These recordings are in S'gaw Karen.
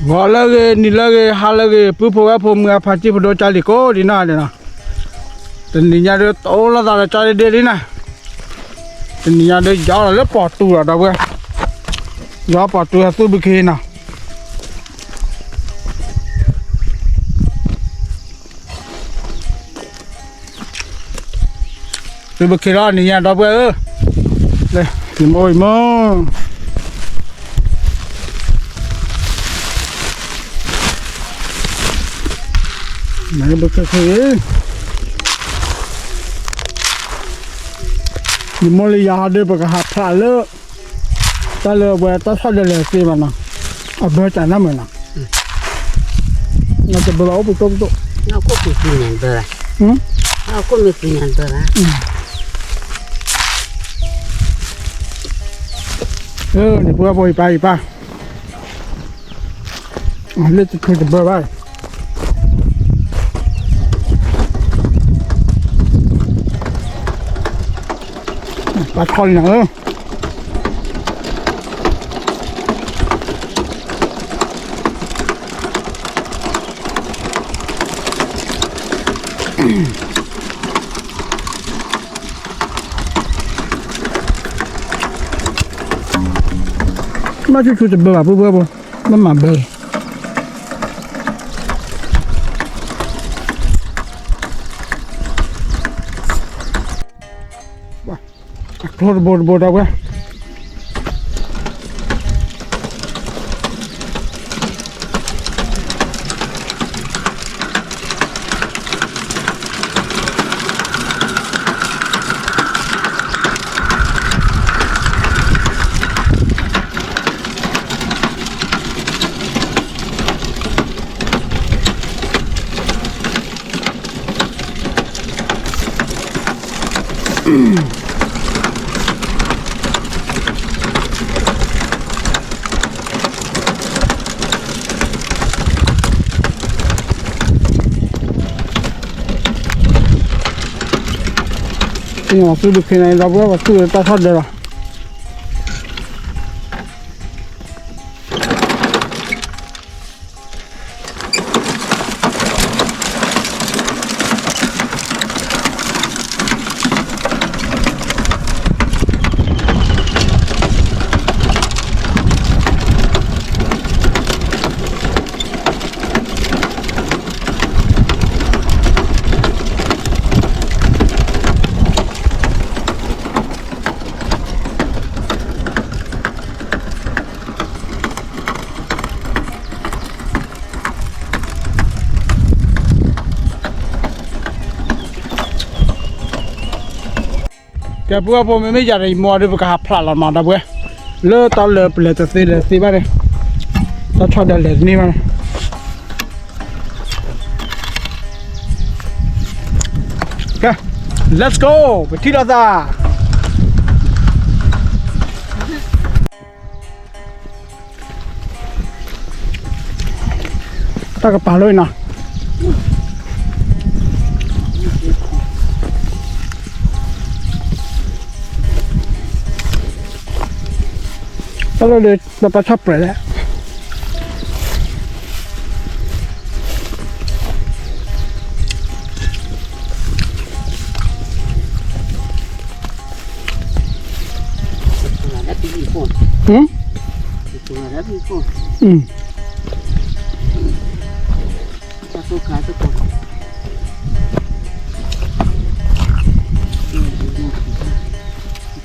ဂီၤလၢအဂ့ၤ နံၤလၢအဂ့ၤ ဟါလၢအဂ့ၤ ပုၢ်ဖိဝဲၢ်ဖိ မုၢ်အဖါတံၢ်ဖိဒိၣ် ကၢ်လံၤကိးဒံးနီၢ်ဒဲးနီၤ, တနံၤညါဒီး တအိၣ်လိာ်သးဒီးကၢ်ဒ့ဒ့လံနီၤ, တနံၤညါဒီး ယီလီၤလၢပီၢ်တူလီၤ ဒီပုၢ်ဝဲၢ်, ယီပီၢ်တူ ဟဲသူဘုခ့နီၤ. သုဘုခ့လီၤ နံၤညါ ဒီပုၢ်ဝဲၢ်ဧၢ, လၢ ယမိၢ် ယမိၢ် မ့ၢ်ဘုခ့ ယမိၢ်လၢယၤဟီဒီး ပကဟးဖျါလၢ တၢ်လၢအဝဲတၢ်ဆီၣ်ဒၢလဲၤသ့ဘၣ်နီၤ, အဘၢတၢ်နီတမံၤနီၤ, နတဘၢဘၣ်အိၣ်ပတိၢ်ပတိၢ်, နခိၣ်မ့ၢ်ပူၤန့ၣ်တဘၢဘၣ်, နပုၢ်ဝဲၢ်ဖိ ယပၢ် ယပၢ် လၢတချုးတဘၢဘၣ်, ပှၤထီၣ်လံနၤဧၢ. မ့ၢ်ဆူၣ်ဆူၣ်တဘၢဘၣ် ပုၢ်ဖိဝဲၢ်ဖိ, မ့ၢ်မၤဘၢလံ. အကျိတဘိတဘိ ဒီပုၢ်ဝဲၢ်. သုးဒုးခ့န့ၣ် ဒီပုၢ်ဝဲၢ် ပှၤသူၣ်လၢတၢ်ထီၣ်ဒၢလီၤ. ကဲ ပုၢ်ဝဲၢ်ဖိ မ့မ့ၢ်ယၤဒီး ယမိၢ်ဒီး ပကဟးဖျါလီၤမး ဒီပုၢ်ဝဲၢ်, လၢတၢ်လၢပလဲၤတသ့လဲၤသ့ဘၣ်န့ၣ်, တၢ်ဆီၣ်ဒၢလဲၤတန့ၢ်ဘၣ်န့ၣ်. ကဲ let's go ပထံၣ်လိာ်သး တၢ်ကပၤလီၤနီၤ, တၢ်လီၤဒီး ပပာ်ဆီၣ်ပြဲးလဲၣ်.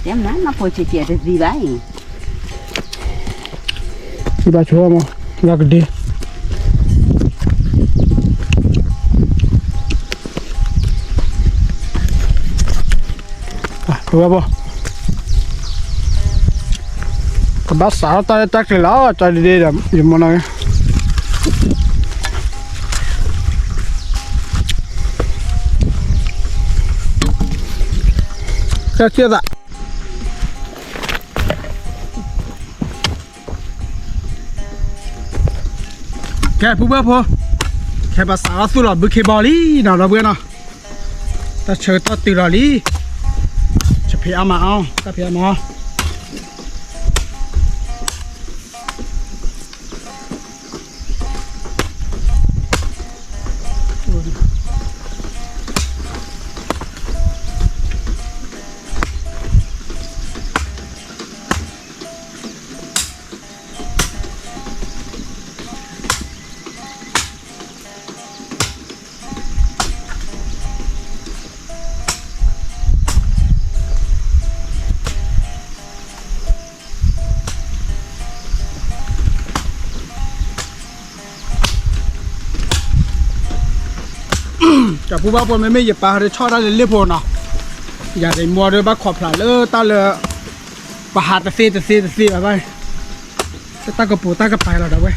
တဲမနၤ နဖိဆံးဆံးတသံဘၣ်အံၤ, သံဘၣ်ဆိမး လၢကဒ့ ဝဲဘီ ကဘၣ်စးထီၣ်တၢ်လၢတၢ်ကျဲၤလီၤ တၢ်ဒ်ဒီး ယမီၢ်နီၤ, ကဲ ကဲသး ကဲ ပုၢ်ဝဲၢ်ဖိ, ခဲပစးထီၣ်သူၣ်လီၤဘုခ့ဘီလံနီၤ ဒီပုၢ်ဝဲၢ်နီၤ, တၢ်ဆၢကတီၢ်တုၤလီၤလံ, ဆဖံးအါမးအီၤ တၢ်ဖံးအါမးအီၤ. ကၠီၤပူဘၣ်ဖိ မ့မ့ၢ်ယပာ်ဟီဒီးဆီၣ်တၢ်လၢလ့ၣ်ဖိနီၤ, ယၤဒီးမိၢ်ဒီးဘၣ်ခိးဖျိးလၢတၢ်လၢ ပဟးတသ့တသ့တသ့ဘၣ်ဘၣ်, တၢ်ကပူၤတၢ်ကပၤလီၤဒီးဝဲ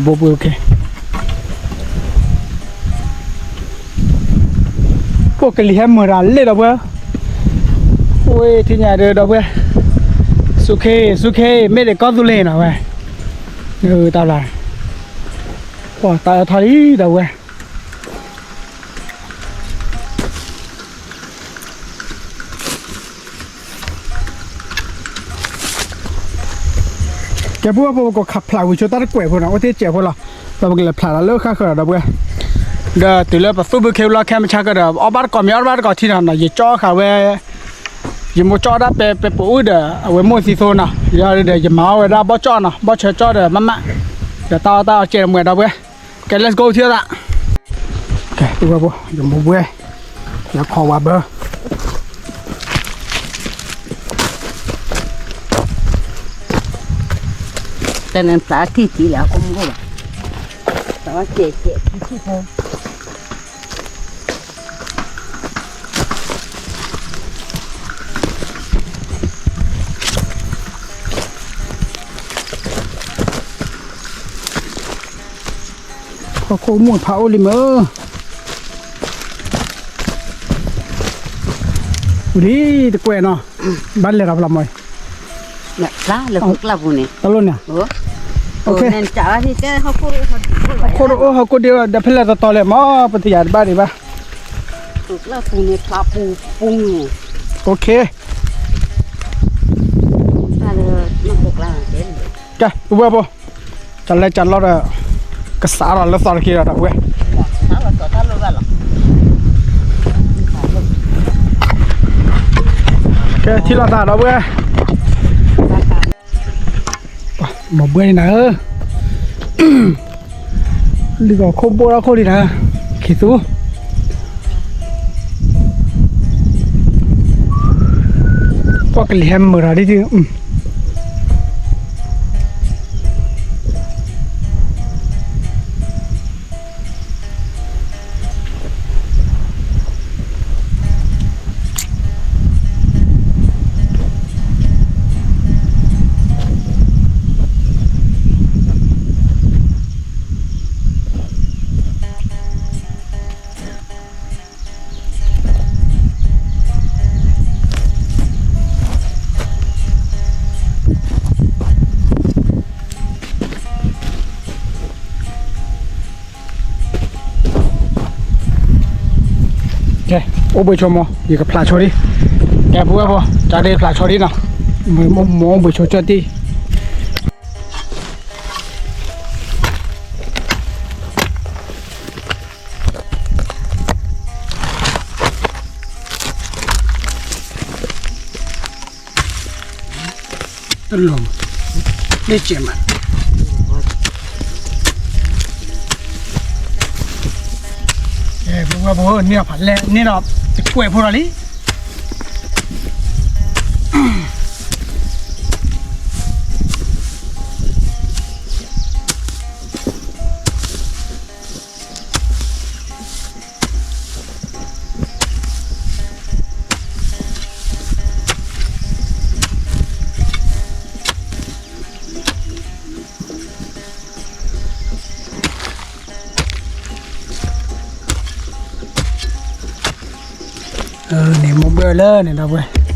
ဘိဘိ ပကလံၤဟဲမုာ်တၢ်လ့ၣ်ဒီးဝဲ, ဝဲထံၣ်ညါဒီးဒီးဝဲ, ဆူခ့ ဆူခ့ မ့ၢ်ဒ်ကီၢ်သူလ့ၤနီၤဝဲ, တၢ်ဘျါ, ပှၤတၢ်အၢထီၣ်လံဒီးဝဲ ကဲ ပူဘၣ်ဖိ ပကခးဖျိးဝံၤဆိတၢ်တကွဲးဖိနီၤ အိၣ်တ့ၢ်စဲးဖိလီၤ, ဒီးပကလဲၤဖျိးဒီးလၢဃၣ်ဃၢၤဒီးဝဲ, ဒီးတုၤလၢပသူၣ်ဘုခ့လီၤခဲမုၢ်ဆါကဒီး အီၣ်ဘၣ်တကိးမံၤ အီၣ်ဘၣ်တကိးထံနီၤနီၤ ယကၠီဃာ်ဝဲ, ယမိၢ်ကၠီဒၣ်ပဲပဲပအိၣ်ဒီး အဝဲမိၢ်သံသိနီၤ ယၤဒီးယမၤအီၣ်ဝဲဒၣ်ဘီၣ်ကၠီနီၤ ဘီၣ်ဆၢကၠီဒီးမးမး, ဒီးတၢ်အီၣ်တၢ်အီကဲမွဲဒီးဝဲ, ကဲ let's go ထံၣ်သး, ကဲ ပူဘၣ်ဖိ ယမိၢ်ဘှဲ, ယခီဝါဘၢ တနံၤသးထံၣ်ထံၣ်လၢအကမူဘၣ်, တဝဲကဲးကဲးထံထံၣ်ဖိ ဟီၣ်ခိၣ်မူၣ်ဖးအိၣ်လံမ့ၢ်, ဝံၤလံတကွဲးနီၤ, ဘၣ်လဲၤဒီးဖျါမီၤ, ဖျါလၢခိၣ်ကျၢၢ်ပူၤန့ၣ်, တၢ်လိၣ်န့ၣ်, ဟီၣ်ခိၣ်တအိၣ်ဟီၣ်ခိၣ်ဒ့ဒီး ဖဲလဲၣ်တီတီလဲၣ်မ့ၢ် ပတယၤတဘၣ်ဒံးဘၣ်, ခိၣ်ကျၢၢ်ပူၤန့ၣ် ဖျါပူၤပူၤန့ၣ်, ကဲ ပူဘၣ်ဖိ တၢ်လဲၤတၢ်လီၢ်ဒီး ကစးထီၣ်လၢသီတက့ၢ်ဒီး ဒီပုၢ်ဝဲၢ်, ကဲ ထံၣ်လိာ်သး ဒီပုၢ်ဝဲၢ်, မၤဘှဲန့ၣ်နၤဧၢ, လံၣ်ကီၢ်ခိၣ်ဘိၣ်ထီၣ်ခိၣ်လံနၤ, ခံသူ ကွၢ်ကလံၤဟဲမုာ်ထီၣ်ဒ်ဒ် ကဲ အိၣ်ဘှံးဆိမီၤ ယကဖျါဆိဒံး, ကဲ ပုၢ်ဝဲၢ်ဖိ တၢ်ဒ့ဖျါဆိဒံးနီၤ, မ့ၢ်မိၢ်အိၣ်ဘှံးဆိကၢၢ်တံၢ် တလီၤ, လ့ၣ်စဲးမး, ပဝဲပဝဲန့ၢ်အီၤဖးလဲၢ်န့ၢ်ဒီး တကွဲးဖိဒီးလံ. န့ၣ်မိၢ်ဘှဲလၢန့ၣ်ဒီးပဝဲ တ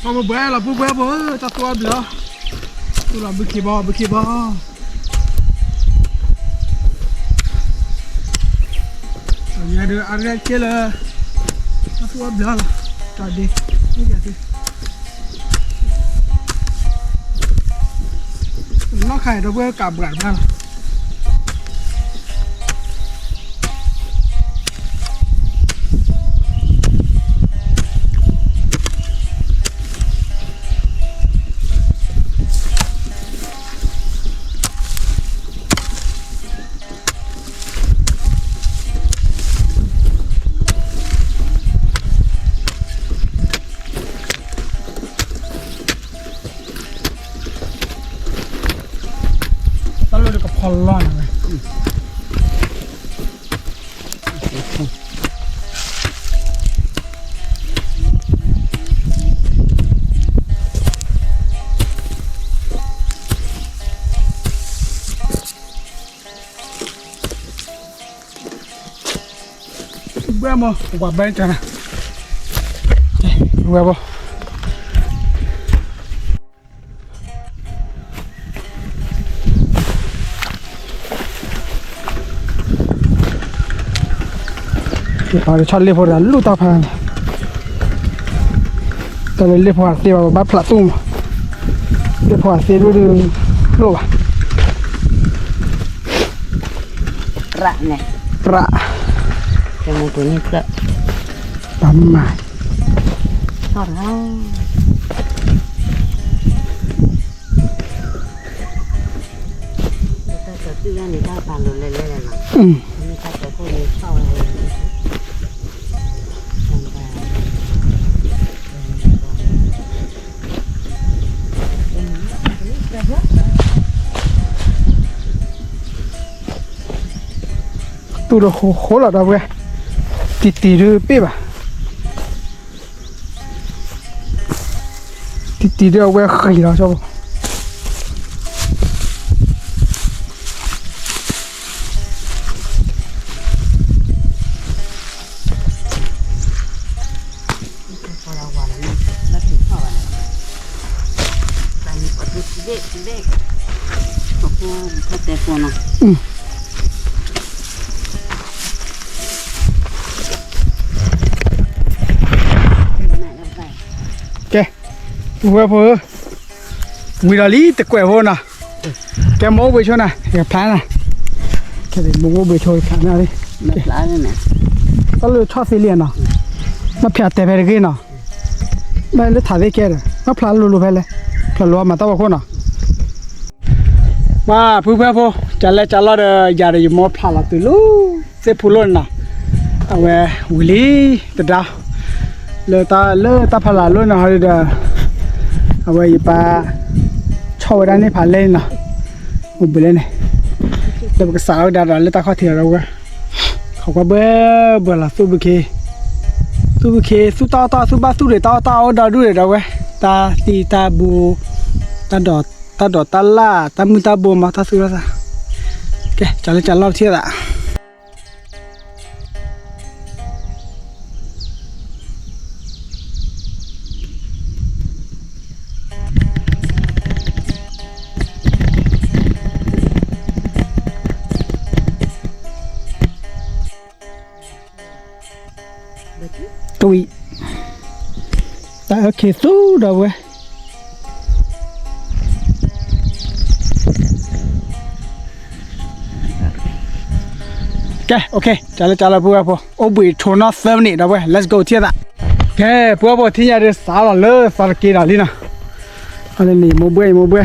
ပှၤဘှဲလီၤ ပုၢ်ဘှဲဖိဧၢ, တၢ်သူၣ်အီၣ်ဘျၢလီၤ, သူၣ်လီၤဘုခ့ဘီ ဘုခ့ဘီ, ယၤဒီးအရဲက့လၢ တၢ်သူၣ်အီၣ်ဘျၢလီၤ, တၢ်ဒ့, မ့ၢ်ယၤသ့, နီၢ်ခါအံၤဒီးပှၤကးဘှးတဘၣ်လီၤ. တၢ်လီၢ်ဒီးကဖီလီၤနၤဝဲ ဘှဲမး ပကွၢ်ဘဲကၢနၤ, ဝဲဘီ ပှၤကဆီၣ်လ့ၣ်ဖိတဂၤလူၢ်တၢ်ဖး, တၢ်လၢလ့ၣ်ဖိအသ့ဘၣ် ပဘၣ်ဖျးသူၣ်မး, လ့ၣ်ဖိအသ့ဒိၣ်ဒိၣ် ဖျိဘၣ်, ပြးန့ၣ်, ပြး, တမူပူၤန့ၣ်ဖျၢၣ်, ပမၤ တူၢ်ဒီးဃိဃိလီၤဒီပုၢ်ဝဲၢ်, တံၢ်တံၢ်ဒုးပ့ၢ်ဘၣ် တံၢ်တံၢ်ဒုးအဝဲဃံးလီၤ ကဲ, ပုၢ်ဝဲၢ်ဖိဧၢ, ဝံၤဒီးလံတကွဲးဖိနီၤ, ကဲမိၢ်အိၣ်ဘှံးဆိနၤ ယဖျါနၤ, ကဲမိၢ်အိၣ်ဘှံးဆိဖျါနၤလံ, တၢ်လၢဆီၣ်သ့လံနီၤ, မ့ၢ်ဖျါတဲဖဲတဂ့ၤနီၤ, မ့ၢ်လၢထးသ့ကဲဒီး မ့ၢ်ဖျါလိၤလိၤဖဲလဲၣ်, ဖျါလိၤမၤတၢ်ဝဲခိၣ်နီၤ ပှၤပုၢ်ဝဲၢ်ဖိ, ကလဲၤကလီဒီး ယၤဒီးယမိၢ်ဖျါလီၤတုၤလၢ သ့ၣ်ဖူလိၣ်န့ၣ်နီၤ, အဝဲဝံၤလံတဒါ, လၢတၢ်ဖးလၢ်လိၣ်န့ၣ်ဟီဒီး, အဝဲယပၢ် ဆီၣ်ဝဲဒၣ်န့ၣ်ဖးလဲၢ်န့ၣ်နီၤ, အိၣ်ဘှံးလဲၣ်န့ၣ်, လၢပကစးထီၣ်ကဒါဒီးလၢတၢ်ခီၣ်ထံးဒီးဝဲ, ခိးကွၢ်ဘှဲဘှဲလီၤ သူၣ်ဘုခ့, သူၣ်ဘုခ့ သူၣ်တၢ်အီၣ်တၢ် သူၣ်ဘၣ်သူၣ်ဒီးတၢ်အီၣ်တၢ်အီဒီဒူၣ်ဒီး ဒီးဝဲ, တၢ်သံတၢ်ဘိ, တၢ်ဒိးတၢ်လၢ် တၢ်မုၢ်တၢ်ဘိမၤတၢ်သူၣ်တၢ်သး, ကဲ ကလၢကလီတထံၣ်သး တဝံၤ, တၢ်အၢခ့သူဒီးဝဲ, ကဲ ကလၢကလီ ပုၢ်ဝဲၢ်ဖိ, အိၣ်ဘှံးထိနီၢ်သၢမံးနံးဒီးဝဲ let's go ထံၣ်သး, ကဲ ပုၢ်ဝဲၢ်ဖိ ထံၣ်ညါဒီးစးလီၤလၢသီတက့ဒီးလံနီၤ, အန့ၣ် ယမိၢ်ဘှဲ ယမိၢ်ဘှဲ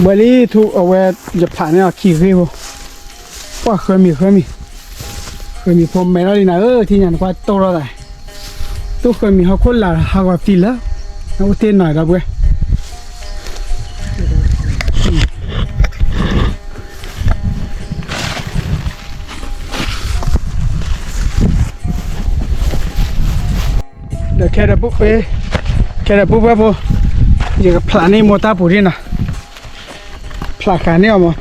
ဘှဲလံထူ အဝဲ ယဖျးန့ၢ်အီၤခံဂ့ၢ်ဖိ, ပှၤဃၢမံၤဃၢမံၤ, ဃၢမံၤဖိမဲထီၣ်လံနၤဧၢ ထံၣ်ညါန့ၣ် ကွၢ်တိၢ်ထီၣ်သး, သူၣ်ဃၢမံၤဟီၣ်ခိၣ်လာ်ဟးဂီၤသံလၢ, အိၣ်တ့ၢ်နီၤဒီးပုၢ်ဝဲၢ် ဒီးခဲဒီးပုၢ်, ခဲဒီးပုၢ်ဝဲၢ်ဖိ, ယကဖျးန့ၢ်မိၢ်တၢ်ပူၤဒ်နီၤ, ဖျးဃာ်န့ၢ်အီၤမး,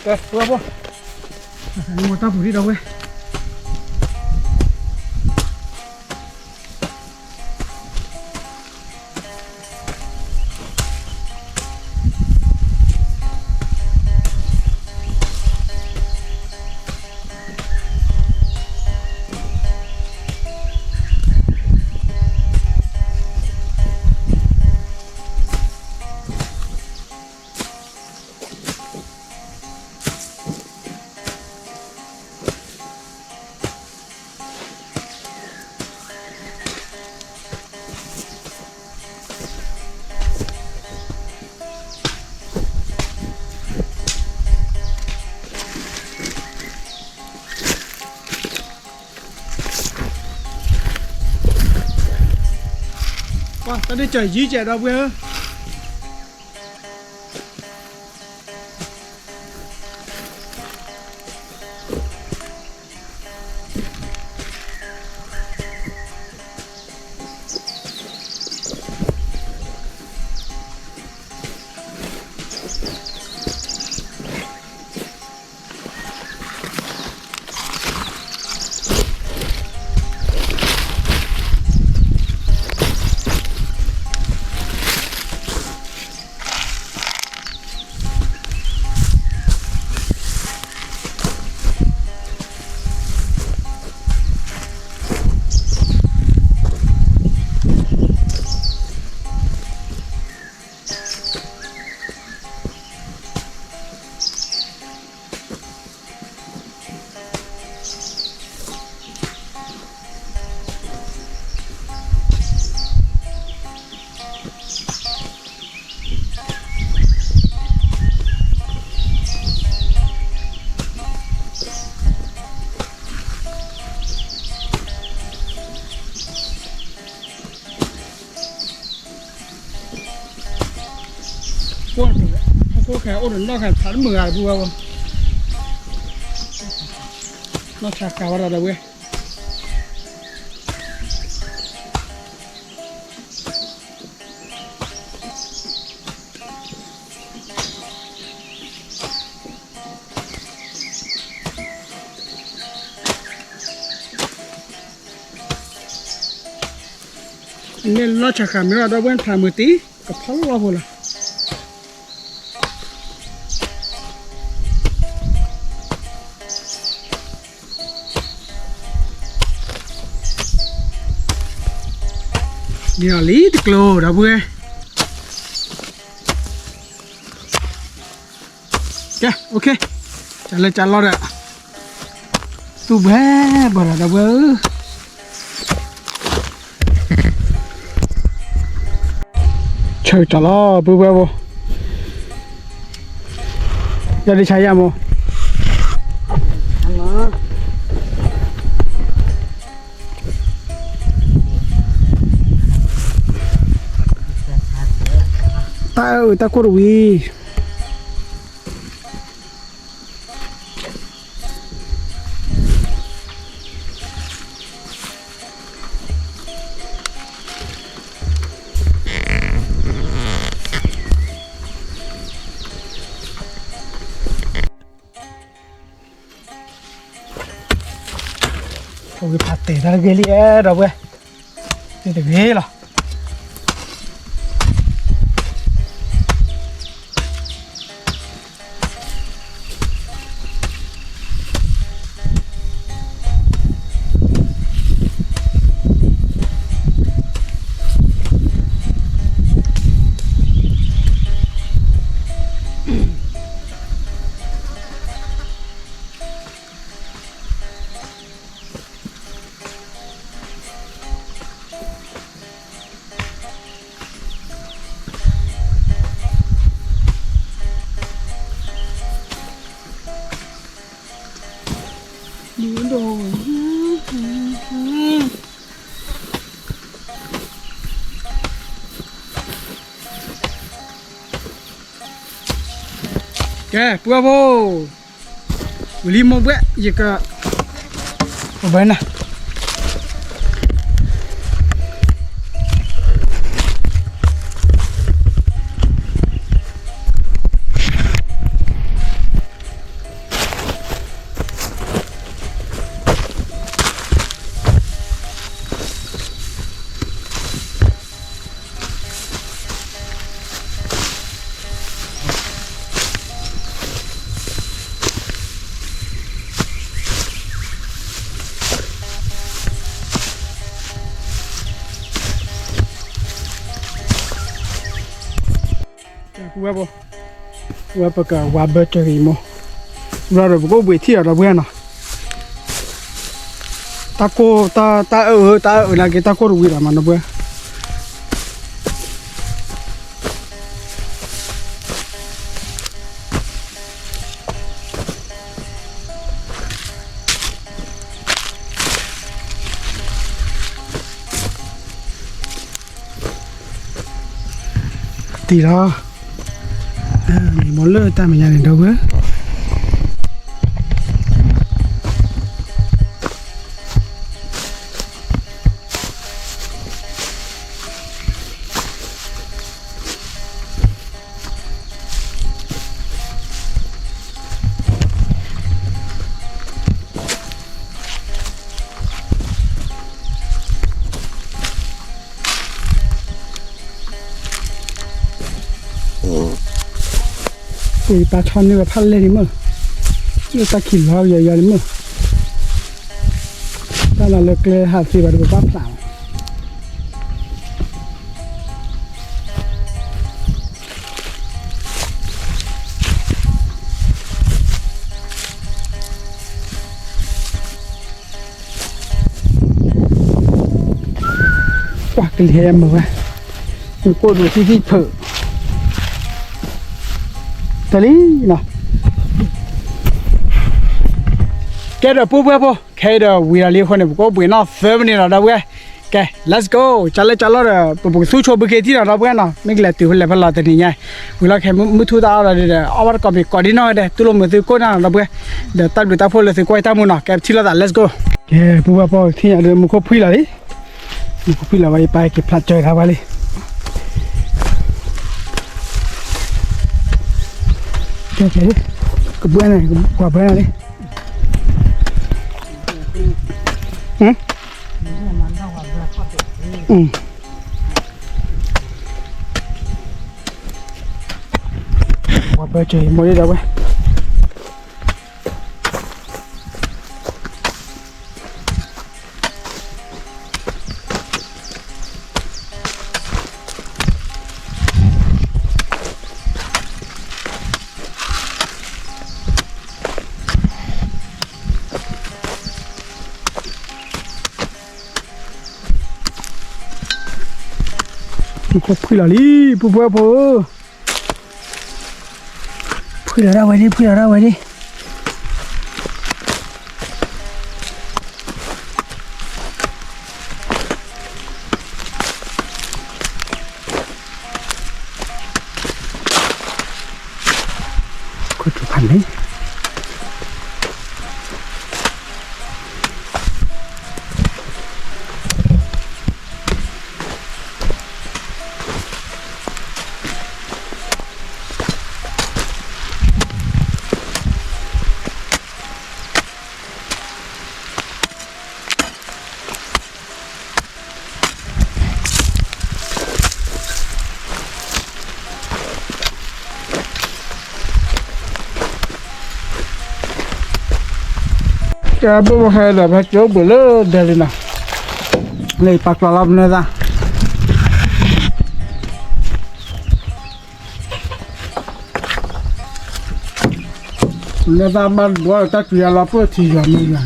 ကဲ ပုၢ်ဝဲၢ်ဖိ, မ့ၢ်တၢ်ပူၤဒံးဒီပုၢ်ဝဲၢ်. ပှၤတၢ်ဒုးကၢၤယံၤကဲးဒီပုၢ်ဝဲၢ်ဧၢ. ကိၣ်ခဲအိၣ်ဒီးနီၢ်ခဲဖးတမုာ်ဂၤတပူၤဝဲ, နီၢ်ဆါကၤဝဲဒၣ်ဒီးဝဲ မ့ၢ်နီၢ်ဆါကၤမ့ၢ်ဝဲဒီးဝဲထးမုာ်တံၢ် ကဖီလီၢ်ဖိလီၤ. န့ၢ်အီၤလံတကျိၤဒီပုၢ်ဝဲၢ်, ကဲ အိၣ်ခ့, ကလၢကလီဒီး သူၣ်ဘှဲဘၣ်ဒီးဒီပုၢ်ဝဲၢ်ဧၢ, ဆၢကတီၢ်လီၤ ပုၢ်ဝဲၢ်ဖိ, ယၤဒ်ဆါယၤမိၢ် တၢ်အၢၣ်တၢ်ကိၢ်တဝံၤ ဝံၤဖးတဲာ်တၢ်တဂ့ၤလံအဲၣ်ဒီပုၢ်ဝဲၢ်, န့ၣ်တဂ့ၤလီၤ. ကဲ ပုၢ်ဝဲၢ်ဖိ, ဝံၤလံမိၢ်ဘှဲၣ် ယက ပဘၢနၤ ကဲ ပုၢ်ဝဲၢ်ဖိ, ဝံၤလံမိၢ်ဘှဲၣ် ယက ပဘၢနၤ. ဝဲပ, ဝဲပကဝၤဘၢတၢၢ်ဂ့ၤမိၢ်, ဘျီဒီးပကအိၣ်ဘှံးထံၣ်အီၤဒီပုၢ်ဝဲၢ်နီၤ, တၢ်ကိၢ်, တၢ်အၢၣ်, တၢ်အၢၣ်နာ်က့ တၢ်ကိၢ်တဝံၤဒီးမးဒီပုၢ်ဝဲၢ် တံၢ်လီၤ, မ့ၢ်လၢတၢ်မဲာ်ညါန့ၣ်ဒီပုၢ်ဝဲၢ် ပှၤဆီန့ၢ်ဝဲဖးလဲၢ်န့ၣ်မ့ၢ်, လၢတၢ်ခံးလီၤယီၤယီၤန့ၣ်မ့ၢ်, တၢ်လီၤလၢကျဲဟးသ့ဘၣ်ဒီးပဘၣ်ဖျးလီၤ. ကွၢ်ကလံၤဟဲမုာ်ဝဲ, ကိၣ်ဒိၣ်ထံထံဖုး, တလံနီၤ, ကဲဒီးပုၢ်ဝဲၢ်ဖိ ခဲအံၤဒီးဝံၤဒီးလံအဃိန့ၣ် ပကအိၣ်ဘှံးနီၣ်သၢမံးနံးလီၤဒီပုၢ်ဝဲၢ်, ကဲ let's go, ကၢလၢကၢလီၤဒီး ပကသူဆိးဘုခ့ထံၣ်နီၤဒီပုၢ်ဝဲၢ်နီၤ, မ့ၢ်ကလဲၤတုၤဖဲလဲၣ်ဖဲလဲၣ်တနံၤညါ, ဝံၤလီၤခဲမုၢ်ထူၣ်တၢ်အီၣ်ဒီး အီၣ်ဘၣ်တကိးမ့ၢ်ကိးဒံနီၢ်ဂၤဒဲး တူၢ်လိာ်မုာ်သုကိၣ်နီၤဒီပုၢ်ဝဲၢ်, ဒီးတၢ်ဘျုးတၢ်ဖှိၣ်လၢသုကွၢ်တၢ်မူနီၤ, ကဲပထံၣ်လိာ်သး let's go, ကဲ ပုၢ်ဝဲၢ်ဖိထံၣ်ညါဒီးမူခိၣ်ဖှံလီၤလံ, မူခိၣ်ဖှံလီၤဝဲအံၤပာ်က့ၤဖျါကၢၤဒၣ်ဝဲလံ, ကဲ ကဲ ကဘှဲနၤ ကွၢ်ဘှဲနၤလံ ပှၤဘၢကၢၤအံၤ မိၢ်ဒ်ဒၣ်ဝဲ မူခိၣ်ဖှံလီၤလံ ပုၢ်ဖိဝဲၢ်ဖိဧၢ, ဖှံလီၤဒၣ်ဝဲဒၣ် ဖှံလီၤဒၣ်ဝဲဒၣ်, ခိၣ်ထူဖးန့ၣ် ကဲ ဘိၣ်မုၢ်ဟဲဒီး ဖဲကၠိဘှံးလၢဒဲလံနီၤ, လၢပာ်ကျီလီၤပနဲသး နဲသးဘၣ်ဘှီတၢ်ကွံအလီၤပၢၢ်ထံယွၤမ့ၢ်ယွၤ, အီၣ်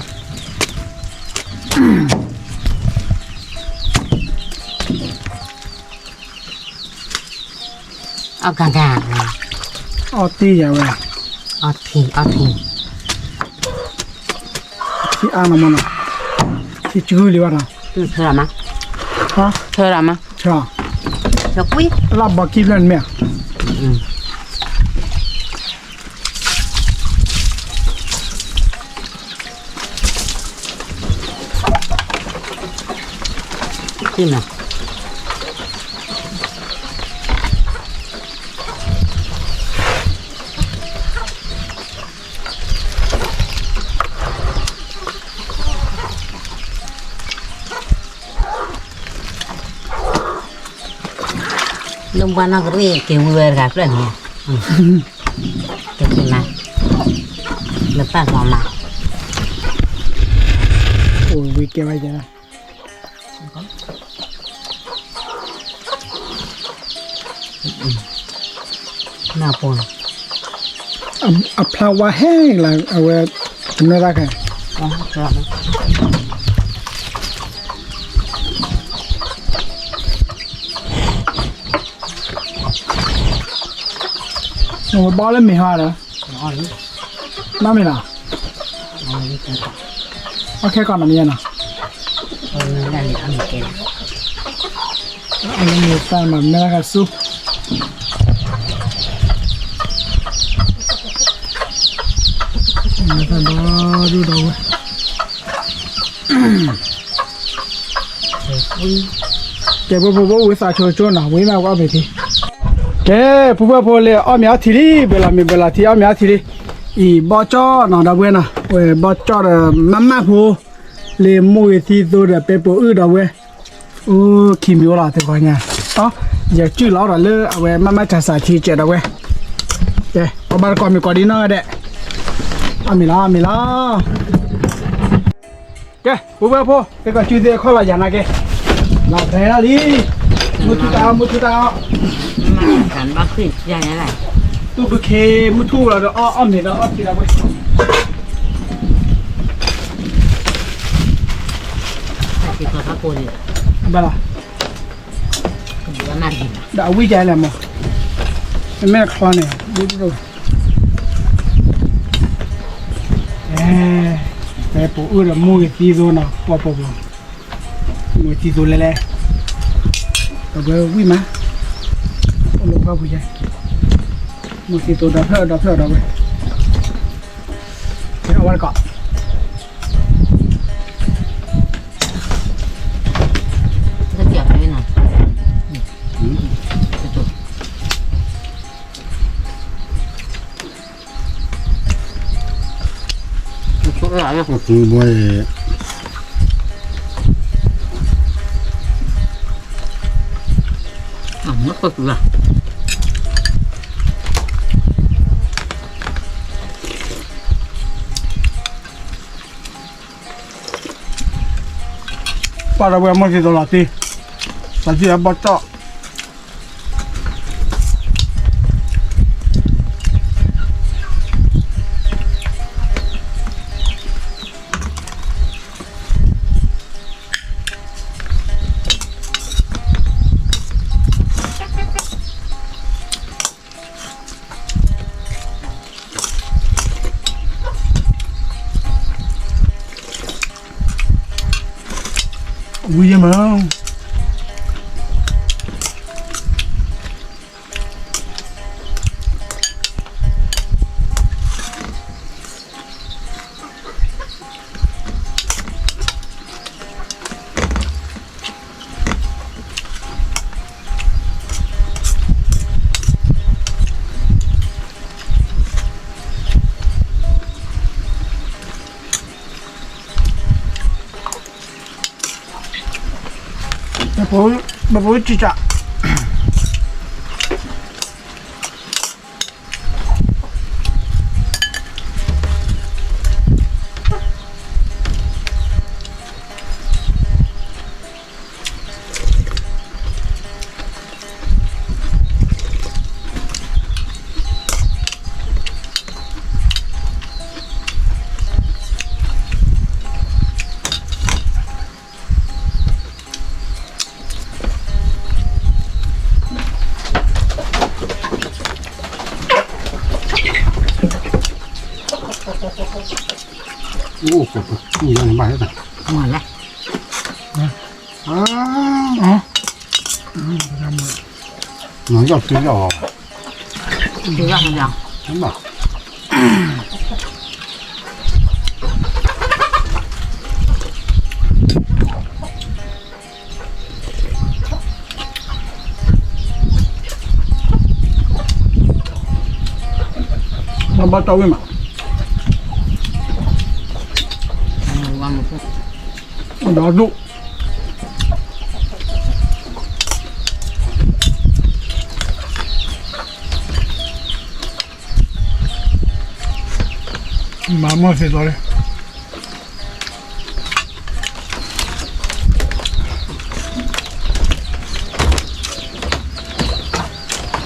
ကၤကၤ, အီၣ်တ့ၢ်ယၤဝဲ, အီၣ်ထံ အီၣ်ထံ, ထံအါနီၤမးနီၤ, ထံကဂုၢ်လံဘၣ်နီၤ, ထၢရၤမး, ထၢရၤမး, ထၢ, လၢဘီကံဖျၢၣ်န့ၣ်မ့ၢ်ဧါ လၢဘၣ်နီၢ်ကရံၣ်က့ၤဝံၤဝဲတဂၤဖျၢၣ်န့ၣ်, က့ၤမး, လၢပၢ်ကီမး, အိၣ်ဝံၤကဲဝဲယဲ, ကဲ အဖျါဝါဟဲလၢအဝဲ ကနၢတၢ်ခဲ ဝဲဘီလၢမ့ၤဟါဒီး ဘၣ်မ့ၤလီၤ အခဲကီးနီၤမ့ၢ်နီၤ အလၢမ့ၤတၢ်နီၤ မ့ၢ်တၢ်ကဆူ မ့ၢ်တၢ်ဒီဒူၣ်ဒီဝဲ ကဲ ဖိဖိဖိ ဝံသးဆိကၠိနီၤ ဝံမ့ၢ်ဝဲအီၣ်မ့ၤထံ ကဲ ဖိဖိဖိလၢအီၣ်မ့ၤအီထံလံ ဘၢလီၤမ့ၤဘၢလီၤထံ အီၣ်မ့ၤအီထံလံ အံၤ ဘီကၠီနီၤ ဒီပုၢ်ဝဲၢ်နီၤ ဝဲဘီကၠီဒီး မၢ်မၢ်ဖိ လၢမိၢ်ဂ့ၤသံသိဒီး ပဲပိာ်အုၣ်ဒီပုၢ်ဝဲၢ် အိၣ်ခံမံၤအိၣ်လီၤ တဂီၤညါ ယကၠုၣ်လီၤဒီးလၢအဝဲ မၢ်မၢ်တၢ်စးထံ ကဲဒီပုၢ်ဝဲၢ် ကဲ အီၣ်ဘၣ်တကိးမ့ၤကိးဒံနီၢ်ဂၤဒဲး အီၣ်မ့ၤလီၤ အီၣ်မ့ၤလီၤ ကဲ ပုၢ်ဝဲၢ်ဖိ ကဲကီး ကၠုၢ်သ့အခီၣ်လီၤယၤနာ်က့ လီၤဖဲလီၤလံ မုၢ်ထူၣ်တၢ်အီၣ် မုၢ်ထူၣ်တၢ်အီၣ် တူၢ်ဘုခ့ မုၢ်ထူၣ်လီၤဒီး အီၣ်အီၣ်မ့ၤဒီး အီၣ်ထံလီၤဝဲ ဘၣ်လီၤ ဒီးအဝံၣ်ယၤလဲၣ်မး မ့ၢ်တချီန့ၣ် ဒ်သိး ပဲပိာ်အုၣ်ဒီး မိၢ်ဂ့ၤသံသိနီၤ ပှၤပိာ်ပိာ် မိၢ်သံသိလဲၤလဲၤ ဒီးဝဲဝံၣ်မး အိၣ်လၢပှၢ်ပူၤယဲ မိၢ်သံသိဒီဖျၢၣ်ဒီဖျၢၣ်ဒီးဝဲ ဝဲ ပှၤဒီးဝဲမိၢ်သံသိလီၤတံၢ် လီၤတံၢ်အဘီၣ်ကၠီၣ် ဝံၤယဲမး ဘၣ်ပဝဲကစၢ် အိၣ် ပှၤပှၤ မ့ၢ်လၢ မ့ၢ်လၢ နရောက်သေးတော့ သေးရမလား မ့ၢ် ဘၣ်တၢ်ဝံၣ်မး ဒီးဒူၣ် မၤမီၢ်သ့ၣ်လီ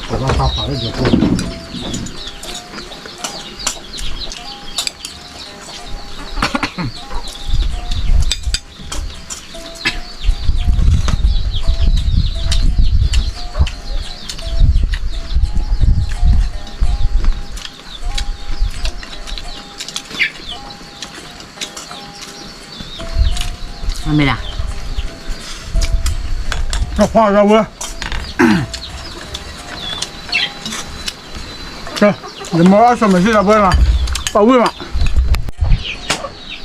ၤလံ ပဘၣ်ဖးဖးလၢယကိၣ် မ့ၢ်ဒၣ်, တဖီၣ်လီၤဝဲ, ယမ့ၢ်အီၣ်ဆိးမုၢ်သံၣ်ဒီးပှဲၤလီၤ, ပှၤဝံၣ်မး,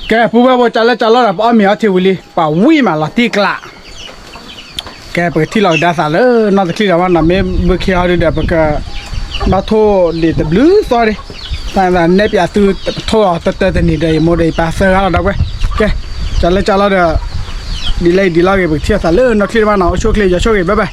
ကဲ ပူဝဲဖိ ကၠီၤလၢကၠီၤလီၤဒီး ပအီၣ်မ့ၤအီထံဝံၤလံ ပှၤဝံၣ်မးလီၤတံၢ်ကျး ကဲ ပကထံၣ်လီၤကဒါသးလၢနီၢ်တချံၣ်ဒီးဘၣ်နီၤ, မ့ၢ်ဘုခ့အီၤဒုဒီး ပကဘၣ်ထိၣ်ဒံးတဘျုးသီဒံး, သးနဲၣ်ပၠးသု ပထိၣ်အီၤတတၢတနံၤဒီး ယမိၢ်ဒီးယပၢ်သၢဂၤလီၤဒီးပှဲၤ, ကဲ ကၠီၤလၢကၠီၤလီၤဒီး ဒ်လဲၣ်ဒ်လဲၣ်ဂ့ၤ ပကထံၣ်လိာ်သးလၢနီၢ်တချံၣ်တဘၣ်နီၤ, အိၣ်ဆူၣ်အိၣ်ချ့ ယွၤဆိၣ်ဂ့ၤ bye bye.